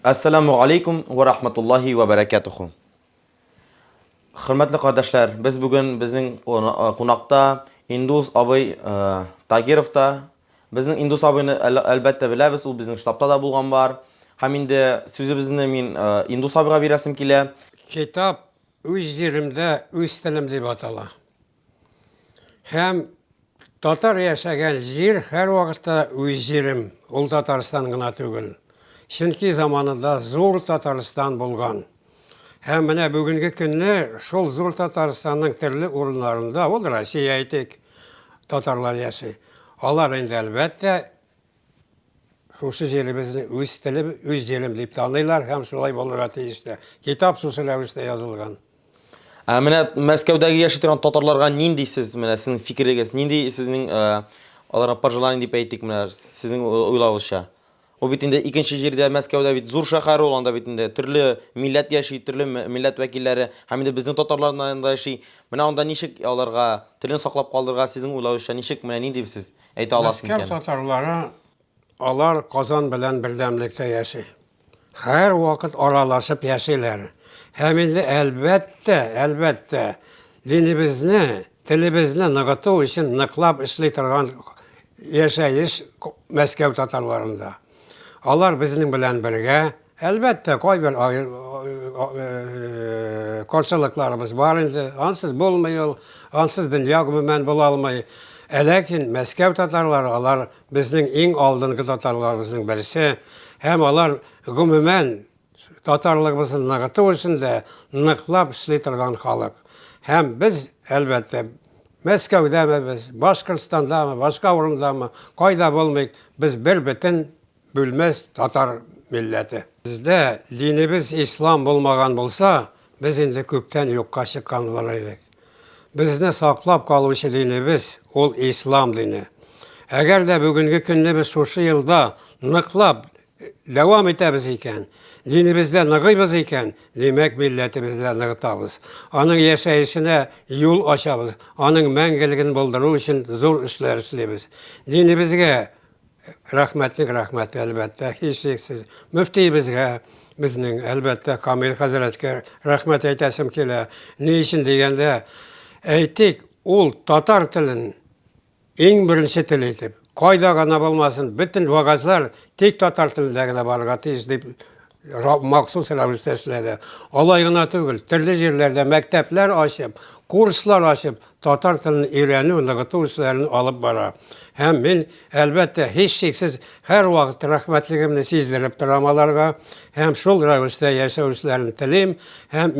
Әссәламү алейкум вә рахматуллаһи вә бәрәкәтүһү. Хөрмәтле кардәшләр, без бүген безнең кунакта Индус абый Тагиров та. Безнең Индус абыйны әлбәттә беләбез, ул безнең штабта да булган бар. Һәм инде сүзебезне мин Индус абыйга бирәсем килә. Китап Үз җиремдә, үз телем дип атала. Һәм татар яшәгән җир һәрвакытта үз җирем, ул Татарстан гына түгел. Чөнки заманында зур Татарстан булган. Һәм менә бүгенге көнне шул зур Татарстанның төрле урыннарында, ул Россия әйтик, татарлар яши. Алар инде әлбәттә Шушы җиребезне үз телем, үз җирем дип таныйлар һәм шулай булырга тиеш тә. Китап шушы рәвештә язылган. Ә менә Мәскәүдәге яши торган татарларга нинди сез, менә сезнең фикерегез, нинди сезнең аларга пожелание дип әйтик, менә сезнең уйлавыгызча? Ул бит инде икенче җирдә, Мәскәүдә бит зур шәһәр ул, анда бит инде төрле милләт яши, төрле милләт вәкилләре, һәм инде безнең татарлар да анда яши. Менә анда ничек аларга телен саклап калдырырга, сезнең уйлавыгызча, ничек, менә нинди сез әйтә аласың Мәскәү икән? татарлары алар Казан белән бердәмлектә яши. Һәрвакыт аралашып яшиләр. Һәм инде әлбәттә, әлбәттә, динебезне, телебезне ныгыту өчен ныклап эшли торган яшәеш Мәскәү татарларында. Алар безнең белән бергә, Әлбәттә, кайбер каршылыкларыбыз бар инде. Ансыз булмый ул, ансыз дөнья гомумән була алмый. Ә ләкин Мәскәү татарлары, алар безнең иң алдынгы татарларыбызның берсе. Һәм алар гомумән татарлыгыбызны ныгыту өчен дә ныклап эшли торган халык. Һәм без, әлбәттә, Мәскәүдәме без, Башкортстандамы, башка урындамы, кайда булмыйк, без бер бөтен Бүлмәс татар милләте. Бездә динебез ислам булмаган булса, без инде күптән юкка чыккан булыр идек. Безне саклап калучы динебез, ул ислам дине. Әгәр дә бүгенге көнне без шушы елда ныклап дәвам итәбез икән, динебездә ныгыйбыз икән, димәк, милләтебезне дә ныгытабыз. Аның яшәешенә юл ачабыз, аның мәңгелеген булдыру өчен зур эшләр эшлибез. Динебезгә Рәхмәтнең рәхмәте, әлбәттә, һичшиксез. Мөфтиебезгә, безнең, әлбәттә, Камил хәзрәткә рәхмәт әйтәсем килә. Ни өчен дигәндә, әйтик, ул татар телен иң беренче тел итеп, кайда гына булмасын, бөтен вәгазьләр тик татар телендә генә барырга тиеш дип махсус рәвештә эшләде. Алай гына түгел, төрле җирләрдә мәктәпләр ачып, курслар ачып, татар телен өйрәнү, ныгыту эшләрен алып бара. Һәм мин, әлбәттә, һичшиксез һәрвакыт рәхмәтлегемне сиздереп торам аларга һәм шул рәвештә яшәү эшләрен телим һәм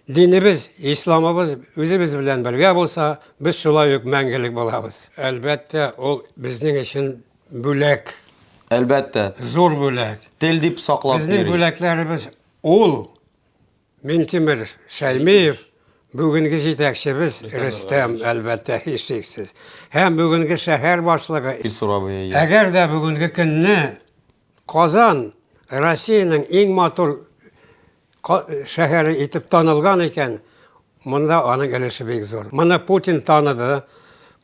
динебез, исламыбыз үзебез белән бергә булса, без шулай ук мәңгелек булабыз. Әлбәттә, ул безнең өчен бүләк. Әлбәттә. Зур бүләк. Тел дип саклап Безнең йөри. бүләкләребез ул Минтимер Шәймиев, бүгенге җитәкчебез Рөстәм, әлбәттә, һичшиксез. Һәм бүгенге шәһәр башлыгы. Илсур абый, әйе. Әгәр дә бүгенге көнне Казан Россиянең иң матур шәһәре итеп танылган икән, монда аның өлеше бик зур. Моны Путин таныды.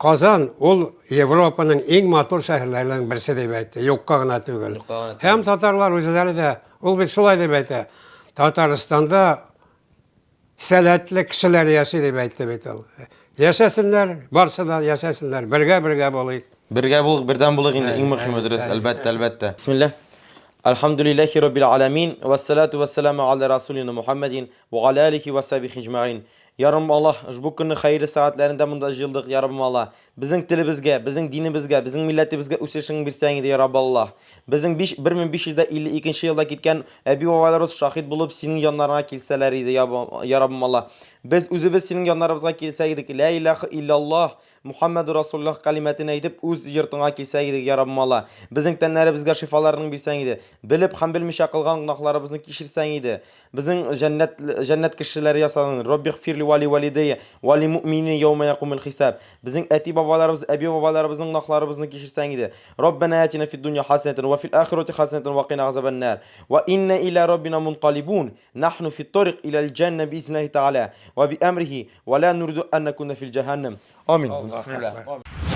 Казан ул Европаның иң матур шәһәрләренең берсе дип әйтте. Юкка гына түгел. Һәм татарлар үзләре дә, ул бит шулай дип әйтә. Татарстанда сәләтле кешеләр яши дип әйтте бит ул. Яшәсеннәр, барсы да яшәсеннәр, бергә-бергә булыйк. Бергә булыйк, бердәм булыйк инде, иң мөһиме дөрес, әлбәттә, әлбәттә. Бисмилла. Әлхәмдүлилләһи раббил аламин, вәссалату вәссәламу аля расулина Мухаммадин, ва аля алихи ва сахбихи әҗмәгыйн. Я Раббым Аллаһ, ошбу көннең хәерле сәгатьләрендә монда җыелдык, Я Раббым Аллаһ. Безнең телебезгә, безнең динебезгә, безнең милләтебезгә үсешең бирсәң иде, Я Раббы Аллаһ. Безнең 1552 елда киткән әби-бабайларыбыз шаһит булып синең яннарыңа килсәләр иде, Я Раббым Аллаһ. Без үзебез синең яннарыбызга килсәк идек, Лә илаһа илляллаһ, Мухаммәдүр Расулуллаһ кәлимәтен әйтеп, үз йортыңа килсәк идек, я Раббым Алла. Безнең тәннәребезгә шифаларың бирсәң иде. Белеп һәм белмичә кылган гөнаһларыбызны кичерсәң иде. Безнең җәннәт, җәннәт кешеләре ясадың. Роббигъфирли ва ли валидәйя ва ли муъминина яумә якумел хисаб. Безнең әти-бабаларыбыз, әби-бабаларыбызның гөнаһларыбызны кичерсәң иде. Роббәнә атина фид дунья хәсәнәтән ва фил ахирати хәсәнәтән ва кина газабәннар. Ва инна иля роббина мункалибун. Нахну фит торик иләл җәннә биизниллаһи тәгалә ва би әмрихи Ва ла нуриду ан накуна фил җәһәннәм. Амин. Аллаһу Бисмилла. Әкбәр.